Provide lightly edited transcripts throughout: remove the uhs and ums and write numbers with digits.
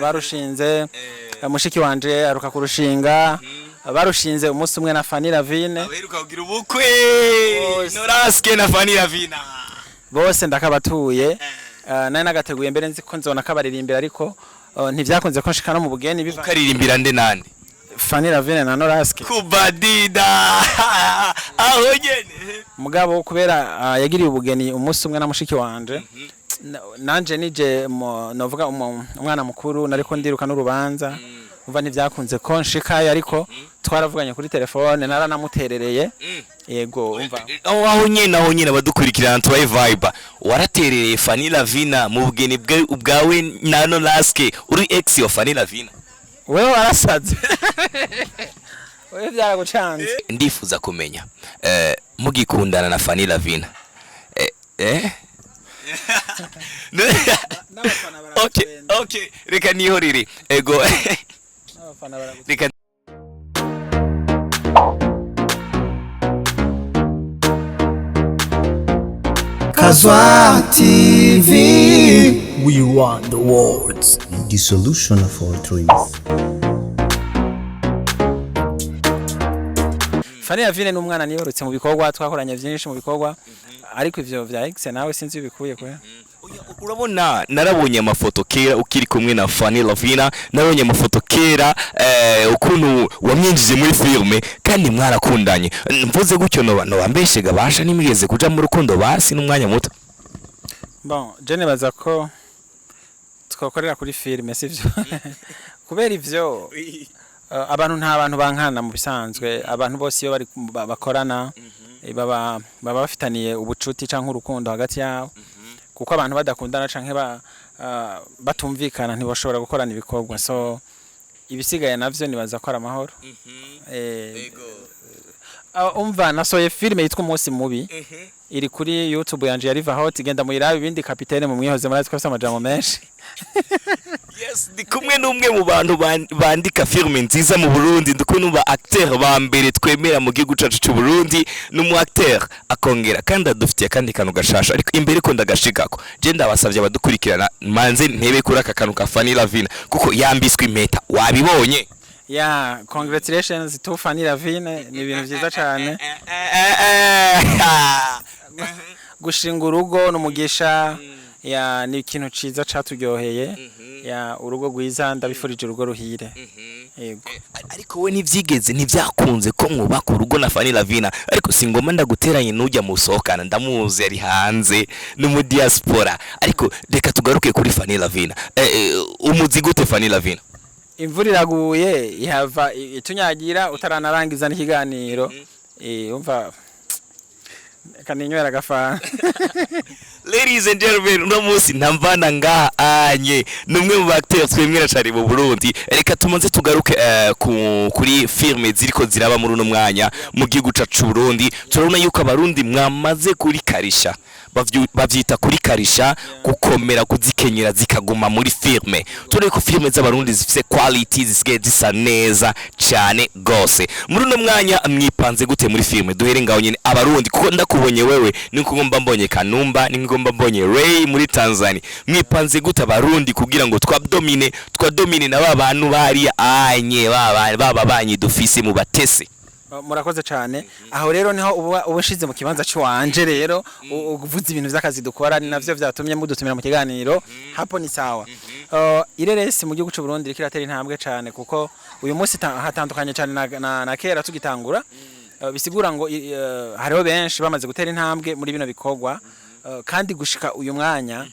Barushinze mushiki wanje aruka kurushinga, barushinze umunsi umwe na Fanny Lavine. Abaheruka kugira ubukwe. Bose. Noraske na Fanny Lavina. Bose ndakabatuye. Nari nagateguye mbere, nzi ko nzona kabaririmbira, ariko ntivyakunze ko nshika no mu bugeni biva. Ukaririmbira nde nande? Fanny Lavine na Noraske. Kubadida aho nyene. Mugabo kubera yagiriye ubugeni umunsi umwe na mushiki wanje, nanje nije novuga umwana mukuru, nariko ndiruka n'urubanza, umva, ntivyakunze ko nshikayo, ariko twaravuganye kuri telefone, naranamuterereye, yego, umva. Aho nyene abadukurikirana tubaye vibe, waraterereye Fanny Lavina mu bugeni bwawe na Noraske, uri ex wa Fanny Lavina? Wewe warasaze, wewe byaragucanze. Ndifuza kumenya, mugikundana na Fanny Lavina, N'abafana. Okay, reka nihorere, ego. N'abafana baragutwenza. Reka. Kazwa TV. We want the words. The solution of all dreams. Fanny Lavine ni umwana nibarutse mu bikorwa, twakoranye byinshi mu bikorwa, ariko ivyo vya ex nawe sinzi iyo bikuye kwe. Urabona, narabonye amafoto kera ukiri kumwe na Fanny Lavina, narabonye amafoto kera, ukuntu wamwinjije muri filme kandi mwarakundanye. Mvuze gutyo noba mbeshega basha? Nimigeze kuja mu rukundo basi n'umwanya muto? Bon, je nibaza ko twakorera kuri filme, sivyo? Kubera ivyo abantu, nta bantu bankana mu bisanzwe. Abantu bose iyo bari bakorana, baba bafitaniye ubucuti canke urukundo hagati yabo, kuko abantu badakundana canke batumvikana ntibashobora gukorana ibikorwa. So ibisigaye navyo nibaza ko ari amahoro. Umva, nasohoye filime yitwa Umunsi Mubi, iri kuri YouTube yanje ya Riva Hot, genda muyirabe. Ibindi kapitene mu mwihoze, murazi ko afise amajambo menshi. Yes, ndi kumwe n'umwe mu bantu bandika filime nziza mu Burundi, ndi kumwe n'umu acteur ba mbere twemera mu gihugu cacu cy'u Burundi. Ni umu acteur akongera kandi adufitiye akandi kantu gashasha, ariko imbere ko ndagashikako, je ndabasavye abadukurikirana, manze ntebe kuri aka kantu ka Fanny Lavina, kuko yambiswe impeta, wabibonye? Ya, congratulations to Fanny Lavine, ni ibintu vyiza cane. Gushinga urugo n'umugisha, ya, ni ikintu ciza caturyoheye, ya, urugo rwiza, ndabifurije urugo ruhire, yego. Ariko we ntivyigeze, ntibyakunze ko mwubaka urugo na Fanny Lavina, ariko si ngoma ndaguteranye n'ujya musohokana, ndamuzi ari hanze no mu diaspora. Ariko reka tugaruke kuri Fanny Lavina. Umuzi gute Fanny Lavina? Imvura iraguye ihava itunyagira utaranarangiza n'ikiganiro. Umva, reka ninywera agafanta. Ladies and gentlemen, uno munsi ntamvana ngaha anye ni umwe mu acteurs twemera cyane mu Burundi. Reka tumanze tugaruke kuri filme ziriko ziraba muri uno mwanya mu gihugu cacu Burundi. Turabona yuko abarundi mwamaze kurikarisha, bavyita kurikarisha, gukomera, kuzikenyera zikaguma muri filme. Turabona ko filme z'abarundi zifise quality, zisigaye zisa neza cyane gose. Muri uno mwanya mwipanze gute muri filme? Duhere ngaho nyene, abarundi, kuko ndakubonye wewe niko ngomba mbonye Kanumba, niko ngomba mbonye Ray muri Tanzania. Mwipanze gute abarundi kugira ngo twadomine na ba bantu bariya anye baba banyi dufise mu batese? Murakoze cyane. Aho rero niho uba ushize mu kibanza cy'uwanje rero uvuze ibintu by'akazi dukora, ni navyo vyatumye mudutumira mu kiganiro. Hapo ni sawa. Ireresi mu gihugu cy'u Burundi iriko iratera intambwe cyane, kuko uyu munsi hatandukanye cyane na kera tugitangura. Bisigura ngo hariho benshi bamaze gutera intambwe muri bino bikorwa. Kandi gushika uyu mwanya,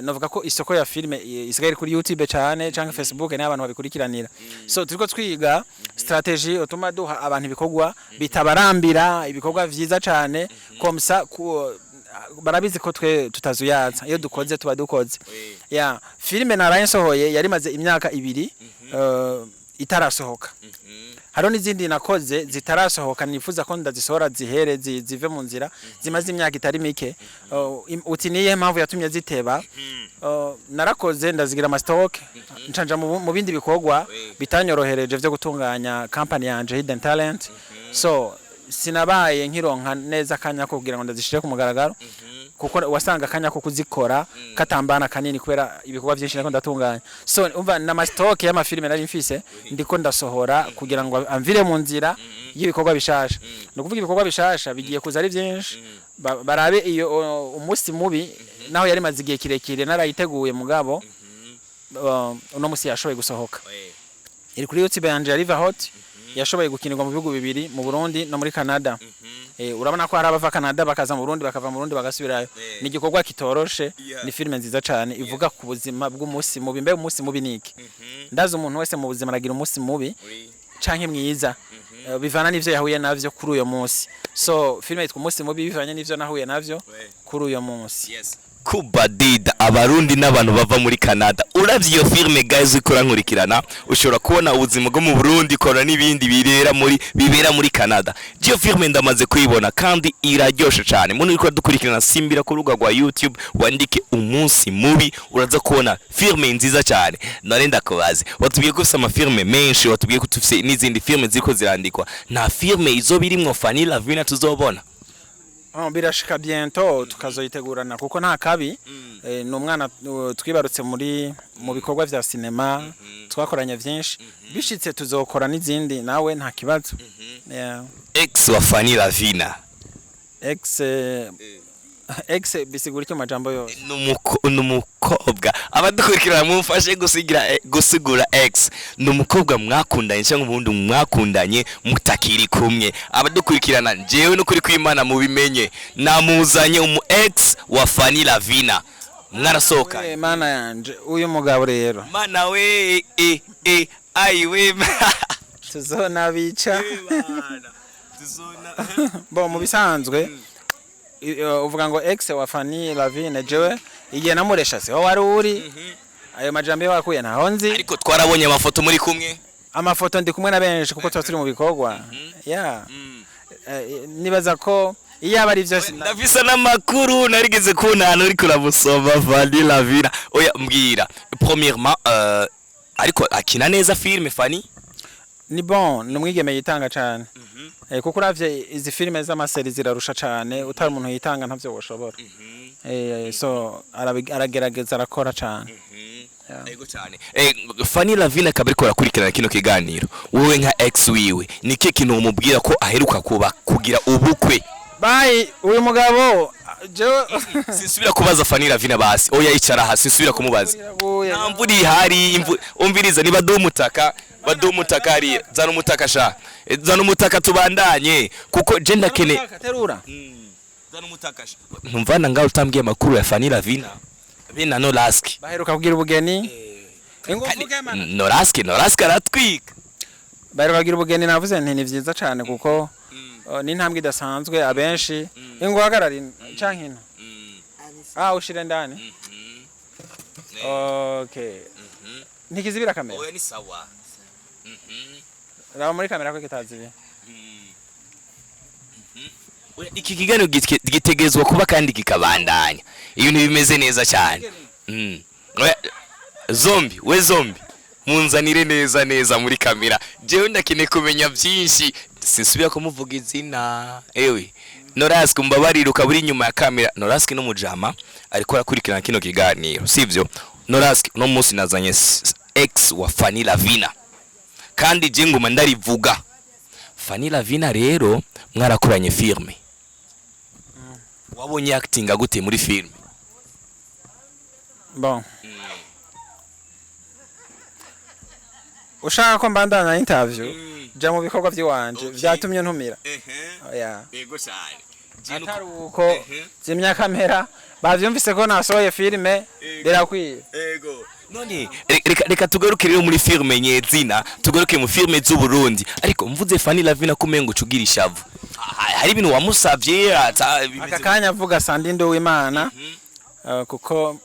novuga ko isoko ya filime isigaye iri kuri YouTube cyane canke Facebook, niho abantu babikurikiranira. So turiko twiga strategy utuma duha abantu ibikorwa bitabarambira, ibikorwa vyiza cane, comme ça barabizi ko twe tutazuyaza, iyo dukoze tuba dukoze. Ya filime naraye nsohoye yari imaze imyaka 2 itarasohoka. Hariho n'izindi nakoze zitarasohoka, nifuza ko ndazisohora zihere zive mu nzira, zimaze imyaka itari mike. Uti niyihe mpamvu yatumye ziteba? Narakoze ndazigira ama stock, ncanja mu bindi bikorwa bitanyorohereje vyo gutunganya company yanje Hidden Talent, so sinabaye nkironka neza akanya ko kugira ngo ndazishire ku mugaragaro. Kuko wasanga akanya ko kuzikora katambana kanini kubera ibikorwa byinshi nako ndatunganya. So umva, na stock y'amafilime nari mfise ndiko ndasohora kugira ngo amvire mu nzira y'ibikorwa bishasha. Ni ukuvuga ibikorwa bishasha bigiye kuza ari byinshi. Barabe iyo Umunsi Mubi, naho yari maze igihe kirekire narayiteguye, mugabo uno musi yashoboye gusohoka, iri kuri YouTube yanje ya River Hot. Yashoboye gukinirwa mu bihugu bibiri, mu Burundi no muri Canada. Urabona ko hari abava Canada bakaza mu Burundi, bakava mu Burundi bagasubirayo. Ni igikorwa kitoroshe. Ni filime nziza cyane ivuga ku buzima bw'umunsi mubi. Mbe umunsi mubi niki? Ndazi umuntu wese mu buzima aragira umunsi mubi canke mwiza, bivana n'ivyo yahuye navyo kuri uyo munsi. So filime yitwa Umunsi Mubi bivanye n'ivyo nahuye navyo kuri uyo munsi. Kubadida Abarundi n'abantu bava muri Canada. Uravye iyo filme, guys, ukora nkurikirana, ushobora kubona ubuzima bwo mu Burundi kora n'ibindi birera muri bibera muri Canada. Iyo filme ndamaze kuyibona kandi iraryoshe cyane. Muntu uriko dukurikirana, simbira ku rubuga rwa YouTube, wandike Umunsi Mubi, uraza kubona filme nziza cyane. None ndakubaze, watubwiye ko ufise amafilme menshi, watubwiye ko ufise n'izindi filme ziriko zirandikwa. Nta filme izo birimwo Fanny Lavina tuzobona? Oh, birashika bientôt tukazoyitegurana kuko nta kabi. Ni umwana twibarutse mu bikorwa vya sinema, twakoranye vyinshi. Bishitse tuzokora n'izindi nawe, nta kibazo. Yeah. Ex wa Fanny Lavina. Ex, ex bisigura icyo mu majambo yose? Ni umukobwa, abadukurikirana mumfashe gusigira gusigura. Ex ni umukobwa mwakundanye cyangwa ubundi mwakundanye mutakiri kumwe. Abadukurikirana, jewe n'ukuri kw'Imana mubimenye, namuzanye umu ex wa Fanny Lavina, mwarasohokanye. Mana yanje, uyu mugabo rero. Mana we, ayiwe. Tuzonabica. Bo mu bisanzwe uvuga ngo ex wa Fanny Lavine, jewe igihe namuresha siho wari uri. Ayo majambo yo wakuye ntaho nzi. Ariko twarabonye amafoto muri kumwe. Amafoto ndi kumwe na benshi kuko tuba turi mu bikorwa, yeah. Nibaza ko iyo aba ari byo Ndafise n'amakuru narigeze kubona ahantu uriko uramusoma Fanny Lavina. Oya, mbwira premièrement, ariko akina neza filme Fanny? Ni bon, ni umwigeme yitanga cyane. Kuko uravye izi filime z'amaseri zirarusha cyane, utari umuntu yitanga ntavyo woshobora. So aragerageza, arakora cyane. Ego cyane. Fanny Lavina akaba ariko arakurikirana kino kiganiro, wowe nka ex wiwe, ni kihe kintu umubwira ko aheruka kuba kugira ubukwe? Bayi uyu mugabo jewe. Sinsubira kubaza Fanny Lavina basi. Oya, icara hasi, sinsubira kumubaza. Iraguye. Nta mvura ihari. Umviriza, niba duha umutaka, baduha umutaka hariya. Zana umutaka sha. Zana umutaka tubandanye kuko je ndakene. Terura. Zana umutaka sha. Ntumvana ngaho utambwiye amakuru ya Fanny Lavina bena no laski. Baheruka kugira ubugeni. Ingufu mana. Noraski, Noraski aratwika. Baheruka kugira ubugeni, navuze nti ni vyiza cyane kuko ni intambwe idasanzwe abenshi. Ingo hagarari canke ino? Ah, ushire ndani. Okay, ntikizibira kamera. Oya, ni sawa. Raba muri kamera ko kitazibiye. Oya, iki kiganiro gitegerezwa kuba kandi kikabandanya, ibintu bimeze neza cyane. Oya, zombi we zombi munzanire neza neza muri kamera. Jewe ndakeneye kumenya byinshi, sinsubira kumuvuga izina. Ewe Noraski, umbabarire, ukaba uri inyuma ya kamera. Noraski n'umujama ariko arakurikirana kino kiganiro, sivyo Noraski? Uno munsi nazanye ex wa Fanny Lavina kandi je nguma ndarivuga. Fanny Lavina rero mwarakoranye filme, wabonye acting gute muri filme? Bon, ushaka ko mbandana interview, ja mu bikorwa by'iwanje vyatumye ntumira. Oya. Yego cyane. Atari uko, zimya kamera, bavyumvise ko nasohoye filime, birakwiye. Ego. None reka tugaruke rero muri filme nyezina, tugaruke mu filme z'u Burundi. Ariko mvuze Fanny Lavina kumengo ucugira ishavu. Hari ibintu wamusavye Aka kanya avuga Sandi Nduwimana, kuko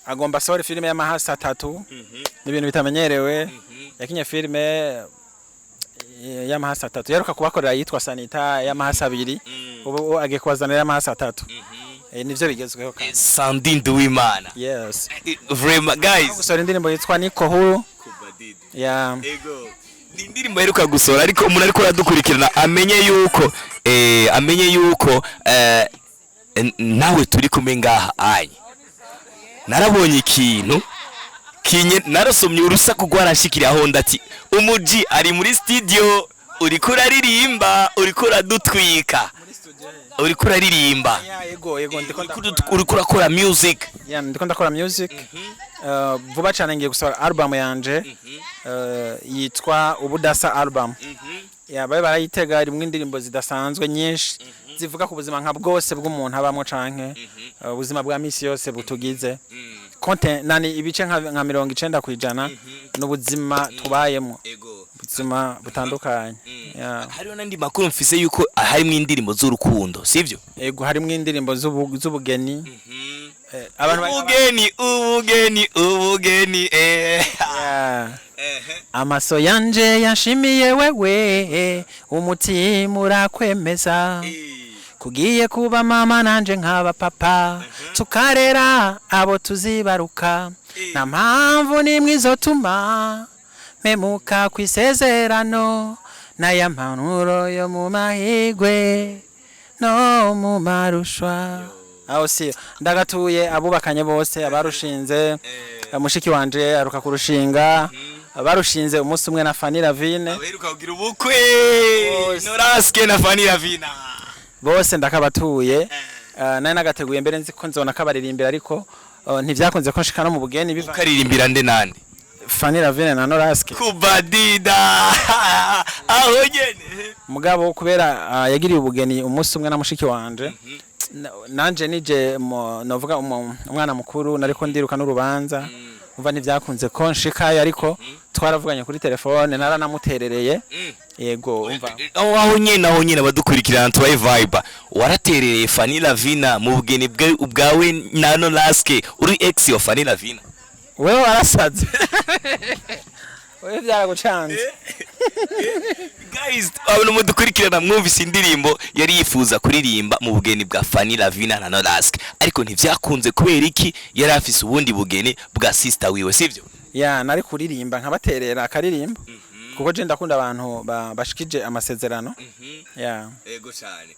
agomba asohora filime y'amahasi atatu. Ni ibintu bitamenyerewe. Yakinye filime y'amahasi atatu, yaruka kubakorera yitwa Sanita y'amahasi abiri, ubu agiye kubazanira y'amahasi atatu. Nivyo bigezweho kandi. Sandi Nduwimana. Yes. Vraiment, guys. Gusohora indirimbo yitwa Niko Huru ya. Ego. Ni indirimbo aheruka gusohora, ariko umuntu ariko aradukurikirana amenye yuko Nawe turi kumwe ngaha anye, narabonye ikintu kinye, narasomye urusaku rwaranshikiriye aho ndati umuji ari muri studio, uriko uraririmba, uriko uradutwika, uriko uraririmba. Ya, yego, ndiko Uriko urakora music. Ya, ndiko ndakora music. Vuba cyane ngiye gusohora album yanje yitwa Ubudasa album. Ya, babe barayitega, irimwo indirimbo zidasanzwe nyinshi zivuga ku buzima nka bwose bw'umuntu abamwo canke ubuzima bwa misi yose butugize. Content nani, ibice nka 90% n'ubuzima tubayemo, ubuzima butandukanye. Ya. Hariho n'andi makuru mfise yuko harimo indirimbo z'urukundo, sivyo? Ego, harimwo indirimbo z'ubugeni. Abantu Ubugeni, ubugeni, ubugeni. Yeah. Amaso yanje yashimiye wewe, umutima urakwemeza, kugiye kuba mama nanje nkaba papa, tukarera abo tuzibaruka. Nta mpamvu n'imwe izotuma memuka kw'isezerano n'aya mpanuro yo mu mahigwe no mu marushwa. Aho si ndagatuye abubakanye bose, abarushinze. Mushiki wanje aruka kurushinga, barushinze umunsi umwe na Fanny Lavine. Abaheruka kugira ubukwe. Bose. Noraske na Fanny Lavina. Bose ndakabatuye. Nari nagateguye mbere, nzi ko nzona kabaririmbira, ariko ntivyakunze ko nshika no mu bugeni biva Ukaririmbira nde nande? Fanny Lavine na Noraske. Kubadida aho nyene. Mugabo kubera yagiriye ubugeni umunsi umwe na mushiki wanje, nanje nije novuga umwana mukuru, nariko ndiruka n'urubanza, umva, ntivyakunze ko nshikayo, ariko twaravuganye kuri telefone, naranamuterereye. Yego, umva. Aho nyene abadukurikirana tubaye vibe, waraterereye Fanny Lavina mu bugeni bwawe na Noraske, uri ex wa Fanny Lavina? Wewe warasaze, wewe byaragucanze. Guys, abantu mudukurikirana, mwumvise indirimbo yari yifuza kuririmba mu bugeni bwa Fanny Lavina na Noraske, ariko ntivyakunze. Kubera iki? Yari afise ubundi bugeni bwa sister wiwe, sivyo? Ya, nari kuririmba nkabaterera akaririmbo, kuko je ndakunda abantu bashikije amasezerano, ya. Ego cyane.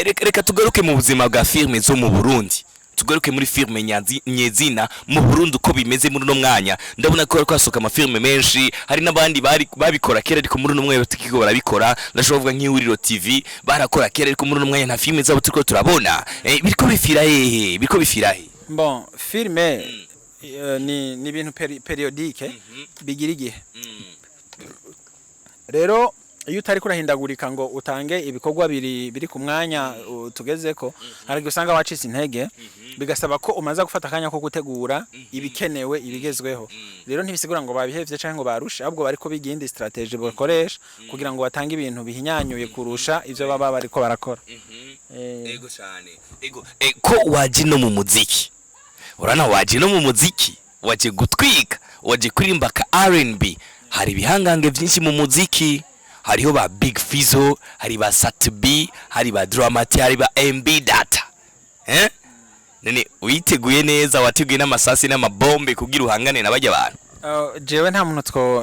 Reka tugaruke mu buzima bwa filme zo mu Burundi, tugaruke muri filme nyezina mu Burundi, uko bimeze muri uno mwanya. Ndabona ko hariko hasohoka amafilme menshi, hari n'abandi bari babikora kera, ariko muri uno mwanya batakiko barabikora. Ndashobora kuvuga nk'Ihuriro TV, barakora kera, ariko muri uno mwanya nta filme zabo turiko turabona. Biriko bifira hehe? Biriko bifira he? Bon, filme ni ibintu périodique, bigira igihe. Rero iyo utari kurahindagurika ngo utange ibikorwa biri ku mwanya tugezeko, hari igihe usanga wacitse intege, bigasaba ko umaze gufata akanya ko gutegura ibikenewe, ibigezweho. Rero ntibisigura ngo babihevye canke ngo barushe, ahubwo bariko biga iyindi stratégie bakoresha kugira ngo batange ibintu bihinyanyuye kurusha ivyo baba bariko barakora. Ego cyane, ego. Ko waje no mu muziki, urana waje no mu muziki, waje gutwika, waje kuririmba ka R&B. Hari ibihangange byinshi mu muziki, hariho ba Big Fizzo, hari ba Sat B, hari ba Dramati, hari ba MB Data. None witeguye neza, wateguye n'amasasi n'amabombe kugira uhangane na bajya bantu? Jewe nta muntu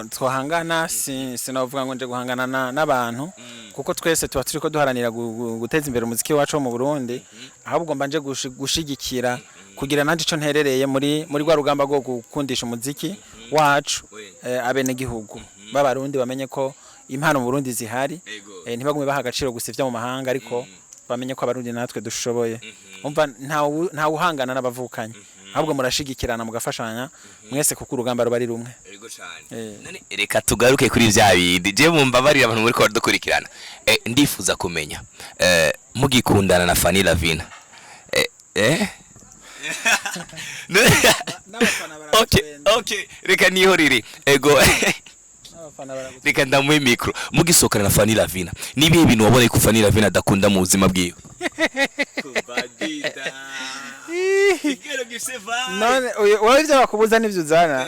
twohangana. Sinavuga ngo nje guhangana n'abantu, kuko twese tuba turiko duharanira guteza imbere umuziki wacu wo mu Burundi. Ahubwo mba nje gushigikira kugira nanje ico nterereye muri rwa rugamba rwo gukundisha umuziki wacu abenegihugu b'Abarundi, bamenye ko impano mu Burundi zihari, ntibagume baha agaciro gusa ivyo mu mahanga, ariko bamenye ko Abarundi natwe dushoboye. Umva, nta wuhangana n'abavukanyi, ahubwo murashigikirana, mugafashanya mwese, kuko urugamba ruba ari rumwe. Ego cyane. None reka tugaruke kuri vya bindi. Je mumbabarira, abantu muri ko baradukurikirana, ndifuza kumenya, mugikundana na Fanny Lavina, okay, reka nihorere. Ego. Reka ndamuhe micro. Mugisohokana na Fanny Lavina, nibihe bintu wabonye ko Fanny Lavina adakunda mu buzima bwiwe? Kubadida. None wowe ivyo bakubuza nivyo uzana?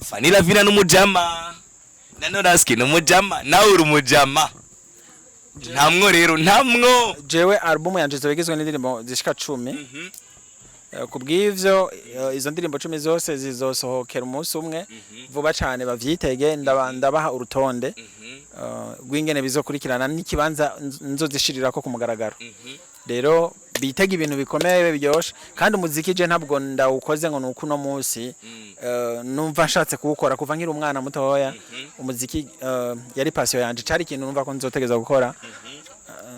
Fanny Lavina n'umujama, na Noraski n'umujama, nawe uri umujama, ntamwo rero, ntamwo. Jewe album yanje izoba igizwe n'indirimbo zishika 10. Ku bw'ivyo, izo ndirimbo 10 zose zizosohokera umunsi umwe vuba cane, bavyitege. Ndabaha urutonde rw'ingene bizokurikirana n'ikibanza nzozishirirako ku mugaragaro. Rero bitega ibintu bikomeye biryoshe. Kandi umuziki je ntabwo ndawukoze ngo nuko uno munsi numva nshatse kuwukora. Kuva nkiri umwana mutoya, umuziki yari passion yanje, cari ikintu numva ko nzotegeza gukora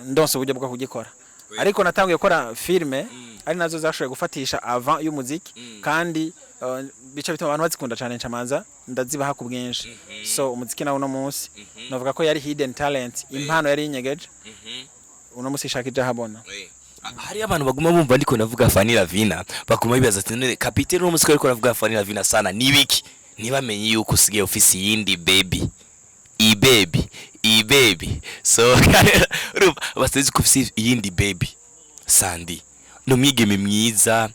ndonse uburyo bwo kugikora. Ariko natanguye gukora filme, ari nazo zashoboye gufatisha avant y'umuziki, kandi bica bituma abantu bazikunda cyane, ncamanza ndazibaha ku bwinshi. So umuziki nawo uno munsi navuga ko yari hidden talent, impano yari inyegeje, uno munsi ishaka ija habona. Hari abantu baguma bumva ndiko navuga Fanny Lavina, baguma bibaza ati: "None kapiteni, uno munsi ko ariko aravuga Fanny Lavina sana nibiki?" Ntibamenye yuko usigaye ufise iyindi baby, i baby, i baby. So urumva batazi ko ufise iyindi baby. Sandi ni umwigeme mwiza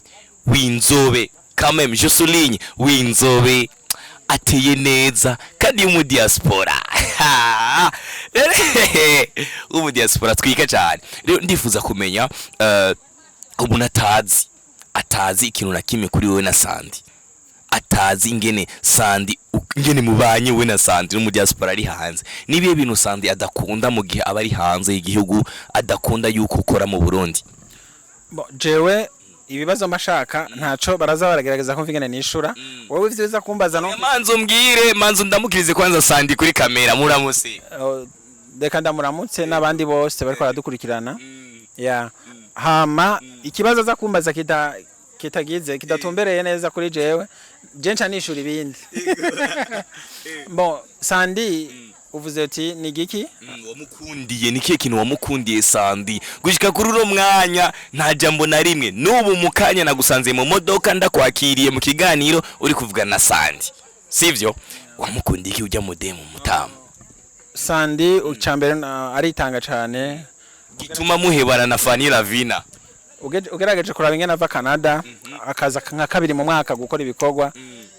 w'inzobe, quand même je souligne, w'inzobe, ateye neza, kandi y'umu diaspora, w'umu diaspora twika cyane. Rero ndifuza kumenya umuntu atazi ikintu na kimwe kuri wowe na Sandi, atazi ingene Sandi, ingene mubanye we na Sandi no mu diaspora ari hanze, nibihe bintu Sandi adakunda mu gihe aba ari hanze y'igihugu, adakunda yuko ukora mu Burundi? Bo, jewe ibibazo mbashaka ntaco baraza baragerageza kumva ingene nishura. Wowe ivyo uza kumbaza no Manzo mbwire, manzo ndamukirize kwanza Sandi kuri kamera, muramutse. Reka ndamuramutse n'abandi bose bariko baradukurikirana. Ya, hama ikibazo aza kumbaza kitagize kidatumbereye neza kuri jewe, je nca nishura ibindi. Bon, Sandi, uvuze uti ni giki? Wamukundiye, ni kihe kintu wamukundiye Sandi gushika kuri uno mwanya? Nta jambo na rimwe n'ubu mu kanya nagusanze mu modoka, ndakwakiriye mu kiganiro, uri kuvugana na Sandi, sivyo? Wamukundiye iki ujya mudemu mutamu? Sandi icambere aritanga cane. Gituma muhebana na Fanny Lavina? Ugerageje kuraba ingene ava Canada akaza nka kabiri mu mwaka gukora ibikorwa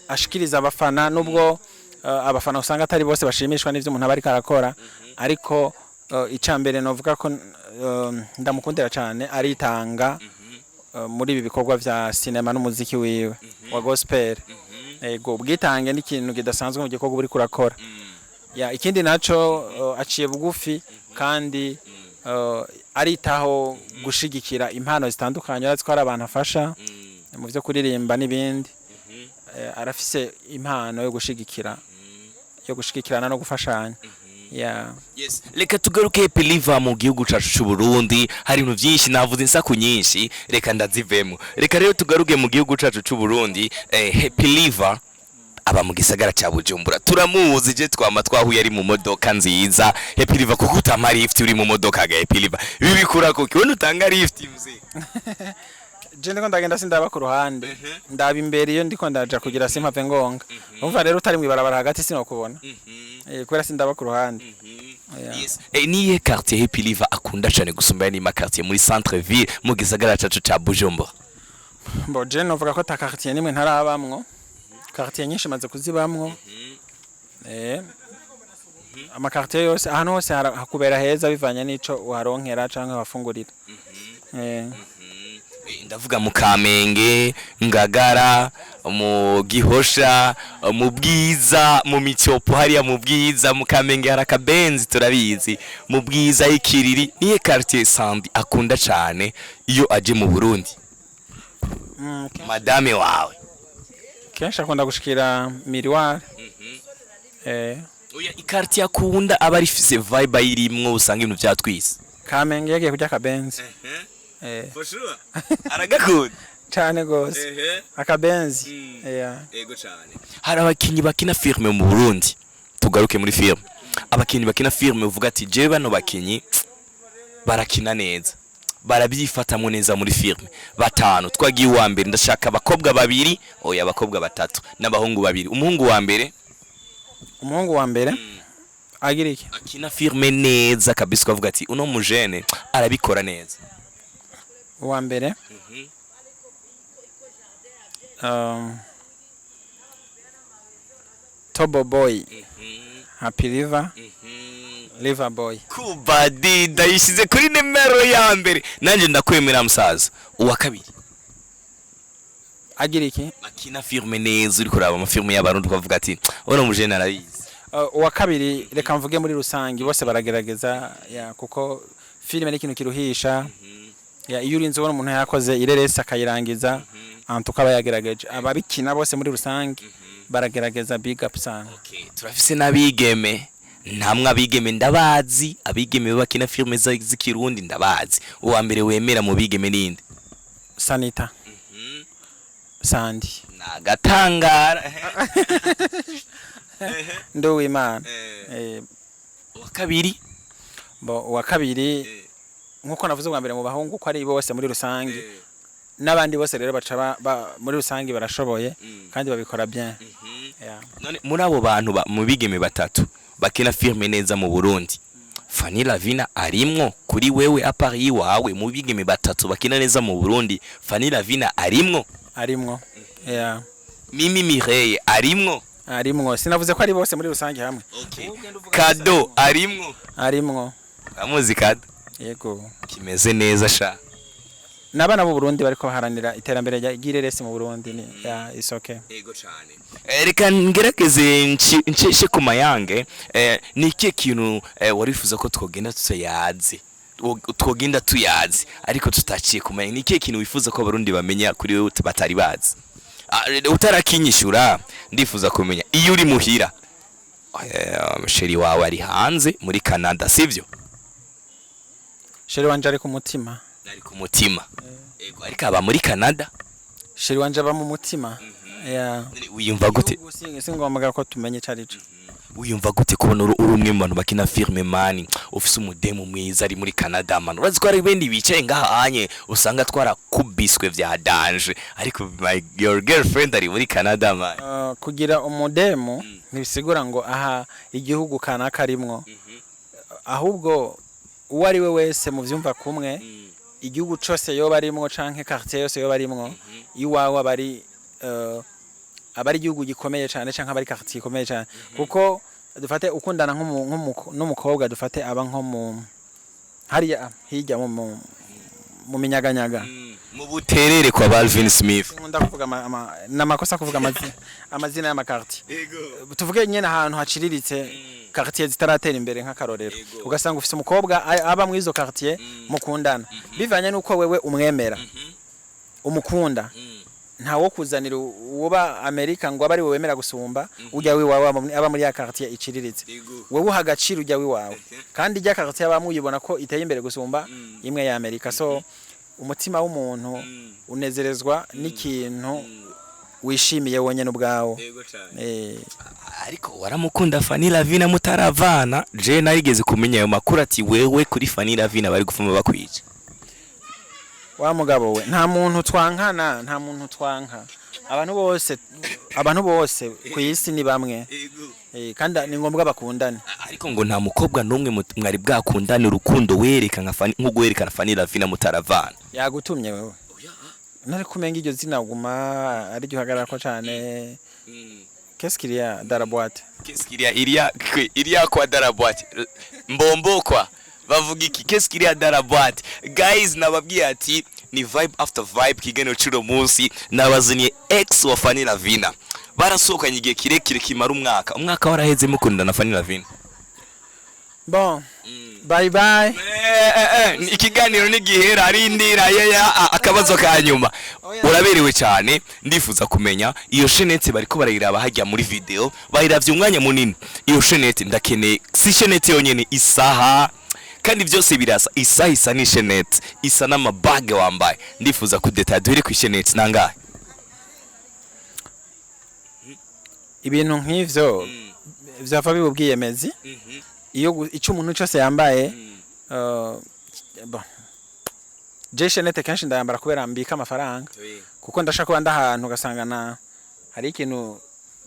ashikiriza abafana, nubwo abafana usanga atari bose bashimishwa n'ivyo umuntu aba ariko arakora, ariko icambere novuga ko ndamukundira cane, aritanga muri ibi bikorwa vya sinema n'umuziki wiwe wa gospel. Ego, ubwitange ni ikintu kidasanzwe mu gikorwa uriko urakora. Ya, ikindi naco, aciye bugufi kandi aritaho gushigikira impano zitandukanye. Urazi ko hari abantu afasha mu vyo kuririmba n'ibindi. Arafise impano yo gushigikira, yo gushigikirana no gufashanya, ya. Yes. Reka tugaruke Peliva mu gihugu cacu c'u Burundi. Hari ibintu byinshi navuze, insaku nyinshi, reka ndazivemo. Reka rero tugaruke mu gihugu cacu c'u Burundi. Happy Liver aba mu gisagara ca Bujumbura, turamuzi, je twama twahuye ari mu modoka nziza. Happy Liver, kuko utampa lift uri mu modoka ga Happy Liver, ibi bikura kuki? Wewe utanga lift, mzee? Je ndiko ndagenda sindaba ku ruhande, ndaba imbere iyo ndiko ndaja kugira simpave ngonga. Umva rero, utari mw'ibarabara hagati sinokubona, kubera sindaba ku ruhande. Yeah. Yes. Niye quartier Happy Liver akunda cane gusumba ni ma quartier muri centre ville mu gisagara cacu ca Bujumbura? Bo, je novuga ko ta quartier nimwe ntarabamwo. Quartier nyinshi maze kuzibamwo. Ama quartier yose, ahantu hose hakubera heza bivanye n'ico uharonkera canke wafungurira. Ndavuga mu Kamenge, Ngagara, mu Gihosha, mu Bwiza, mu Micopo hariya mu Bwiza, mu Kamenge hari akabenzi turabizi, mu Bwiza y'Ikiriri. Niye quartier Sandi akunda cane iyo aje mu Burundi? Madame wawe. Kenshi akunda gushikira Miroir. Oya, iquartier akunda aba arifise vibe ayirimwo, usanga ibintu vyatwise. Kamenge, yagiye kurya akabenzi. For sure. Aragakunda. Cane gose. Akabenzi. Yeah. Ego cyane. Hari abakinyi bakina filme mu Burundi. Tugaruke muri filme. Abakinyi bakina filme uvuga ati: "Je bano bakinyi barakina neza. Barabyifatamwo neza muri filme." Batanu twagiye. Uwa mbere, ndashaka abakobwa babiri, oya, abakobwa batatu n'abahungu babiri. Umuhungu wa mbere. Umuhungu wa mbere agira iki? Akina filme neza kabisa, ukavuga ati: "Uno mujene arabikora neza." Uwa mbere, Tobo Boy, Happy River, River Boy. Kubadi ndayishyize kuri nimero ya mbere, nanjye ndakwemera musaza. Uwa kabiri. Agira iki? Akina filme neza, uri kuraba amafilme y'abarundi ukavuga ati: "Uno mujene arabizi." Uwa kabiri, reka mvuge muri rusange bose baragerageza, ya, kuko filime ni ikintu kiruhisha. Ya, iyo urinze ubona umuntu yakoze ireresi akayirangiza, antuka aba yagerageje. Ababikina bose muri rusange baragerageza, big up sana. Okay, turafise n'abigeme ntamwe, abigeme ndabazi, abigeme bakina filme z'ikirundi ndabazi. Uwa mbere wemera mu bigeme ninde? Sanita Sandi. Nagatangara. Nduwimana. Uwa kabiri? Bo, uwa kabiri, nkuko navuze ubwa mbere mu bahungu ko ari bose muri rusange, n'abandi bose rero baca muri rusange barashoboye kandi babikora bien. Yeah. None muri abo bantu mu bigeme batatu bakina filme neza mu Burundi, Fanny Lavina arimwo kuri wewe? À part iwawe, mu bigeme batatu bakina neza mu Burundi, Fanny Lavina arimwo? Arimwo, yeah. Mimi Mireille arimwo? Arimwo. Sinavuze ko ari bose muri rusange hamwe. Okay. Kado arimwo? Arimwo. Amuzi Kado? Yego. Kimeze neza sha. N'abana b'u Burundi bariko baharanira iterambere ry'ireresi mu Burundi ni yeah, it's okay. Ego cyane. Reka ngerageze ncishe ku mayange. Ni ikihe kintu warifuza ko twogenda tutayazi, twogenda tuyazi ariko tutaciye ku mayange? Ni ikihe kintu wifuza ko abarundi bamenya kuri wewe batari bazi? Utarakinyishura, ndifuza kumenya iyo uri muhira, chéri wawe ari hanze muri Canada, sivyo? Chéri wanje ari ku mutima. Ari ku mutima. Ego, ariko aba muri Canada. Chéri wanje aba mu mutima, yeah. Wiyumva gute? Igihugu si ngombwa ko tumenye ico arico. Wiyumva gute kubona uri umwe mu bantu bakina filme, man, ufise umudemu mwiza ari muri Canada, man? Urazi ko hari bendi bicaye ngaha anye usanga twarakubiswe vya danger, ariko my your girlfriend ari muri Canada, man. Kugira umudemu ntibisigura ngo aha igihugu kanaka arimwo. Ahubwo uwo ari we wese muvyumva kumwe, igihugu cose yoba arimwo canke quartier yose yoba arimwo, iwawe aba ari igihugu gikomeye cane canke aba ari quartier ikomeye cane. Kuko dufate ukundana n'umukobwa, dufate aba nko mu hariya hirya mu minyaganyaga. Mu buterere kwa Balvin Smith. Nkunda kuvuga n'amakosa kuvuga amazina y'amakartier. Tuvuge nyene ahantu haciriritse, quartier zitaratera imbere, nk'akarorero, ugasanga ufise umukobwa aba muri izo quartier mukundana. Bivanye n'uko wewe umwemera, umukunda, ntawo kuzanira uwoba Amerika ngo abe ari we wemera gusumba ujya wiwawe aba muri ya quartier iciriritse. Wewe uha agaciro ujya wiwawe, kandi ijya quartier abamwe uyibona ko iteye imbere gusumba imwe ya Amerika. So umutima w'umuntu unezerezwa n'ikintu wishimiye wonyene ubwawo. Ariko waramukunda Fanny Lavina mutaravana. Je narigeze kumenya ayo makuru ati wewe kuri Fanny Lavina bari gufuma bakwica. Wa mugabo we, nta muntu twankana, nta muntu twanka. Abantu bose ku isi ni bamwe. Kandi ni ngombwa bakundane. Ariko ngo nta mukobwa n'umwe mwari bwakundane urukundo wereka nka Fanny, nko guherekana Fanny Lavina mutaravana. Yagutumye wewe nari kumenga iryo zina guma ari ryo uhagararako cane. Qu'est-ce qu'il y a dans la boîte? Qu'est-ce qu'il y a? Il y a, il y a quoi dans la boîte? Mbombo kwa bavuga iki? Qu'est-ce qu'il y a dans la boîte? Guys, nababwiye ati ni vibe after vibe. Kiganiro cy'uno munsi nabazaniye ex wa Fanny Lavina, barasohokanye igihe kirekire kimara umwaka. Umwaka waraheze mukundana na Fanny Lavina. Bon, bye bye. Ikiganiro nigihera arindira yeya. Akabazo ka nyuma: uraberewe cyane, ndifuza kumenya iyo chaînette bariko barayiraba hajya muri video, bayiravye umwanya munini. Iyo chaînette ndakeneye, si chaînette yonyene, isaha, kandi byose birasa, isaha isa ni chaînette, isa n'amabage wambaye. Ndifuza kudeta duhere ku chaînette nangahe? Ibintu nk'ivyo vyava biba ubwiyemezi. Iyo ico umuntu cyose yambaye, bon, je chaînette kenshi ndayambara kubera mbika amafaranga, kuko ndashaka kuba ndahantu ugasanga na hari ikintu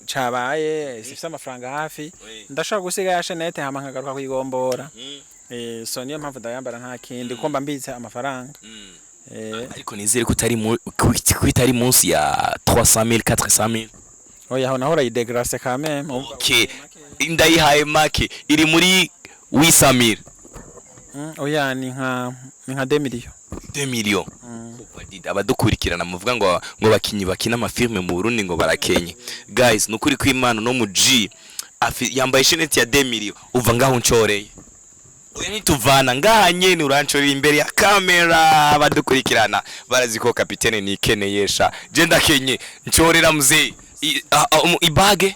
cabaye sifise amafaranga hafi, ndashaka gusiga ya chaînette hama nkagaruka kuyigombora. So niyo mpamvu ndayambara, nta kindi, kuko mba mbitse amafaranga. Ariko nizere ko utari ko itari munsi ya 300,000, 400,000. Oya, aho naho urayidegrase quand même. Okay, ndayihaye make, iri muri 800,000. Oya, ni nka 2 millions. 2 millions. Abadukurikirana muvuga ngo bakinyi bakina amafilme mu Burundi ngo barakenye, guys, nukuri ko Imana no mu G yambaye chaînette ya 2 millions. Uva ngaho ncoreye. Oya, nituvana ngaha nyene, uranshorera imbere ya kamera. Badukurikirana barazi ko kapitene nikeneyesha. Je ndakenye, nshorera mzee. Ibage.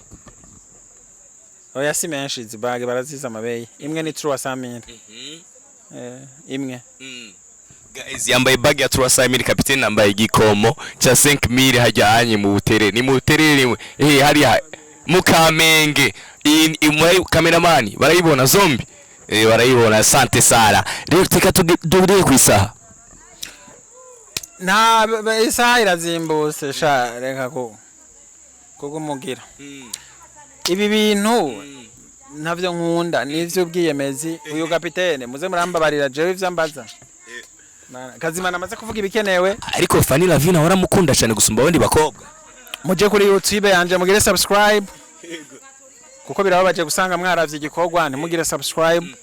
Oya, si menshi. Izi bague baraziza amabeyi. Imwe ni 300 mille. Imwe. Guys, yambaye bag ya 300 mille. Kapitene yambaye igikomo cha 5000 hajyanye mu Buterere. Ni mu Buterere rimwe hariya mu Kamenge. Iyi cameraman barayibona zombi, barayibona. Asante Sara. Rero teka tugire ku isaha. Nta isaha irazimbutse sha. Reka ko kugumugira ibi bintu ntavyo nkunda, nivyo ubwiyemezi. Uyu kapitene, muze murambabarira, jewe ivyo ambaza. Kazimana amaze kuvuga ibikenewe. Ariko Fanny Lavina waramukunda cyane gusumba abandi bakobwa. Muje kuri YouTube yanje mugire subscribe, kuko birababaje gusanga mwaravye igikorwa ntimugire subscribe.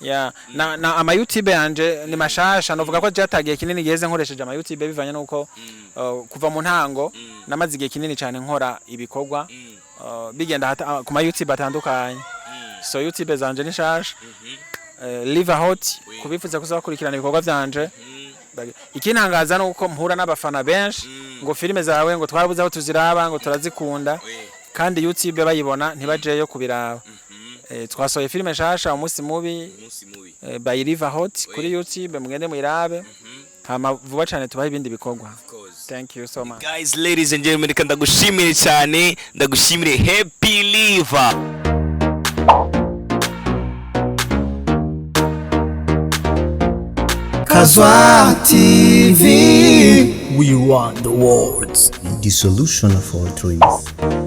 Ya, na ama YouTube yanje ni mashasha. Novuga ko byatagiye kinini giheze nkoresheje ama YouTube, bivanye nuko kuva mu ntango namaze igihe kinini cyane nkora ibikorwa bigenda ku ma YouTube atandukanye. So YouTube zanje ni shasha, Live Hot, kubifuza kuzakurikirana ibikorwa vyanje. Ikintangaza nuko mpura n'abafana benshi ngo filime zawe ngo twarabuze aho tuziraba, ngo turazikunda, kandi YouTube bayibona ntibajeyo kubiraba. Twasohoye filime nshasha, Umunsi Mubi, by River Hot, kuri YouTube. Mugende muyirabe, hama vuba cyane tubahe ibindi bikorwa. Thank you so much. Guys, ladies and gentlemen, reka ndagushimire cyane, ndagushimire Happy Liver. Kazwa TV. We run the world. The solution of all dreams.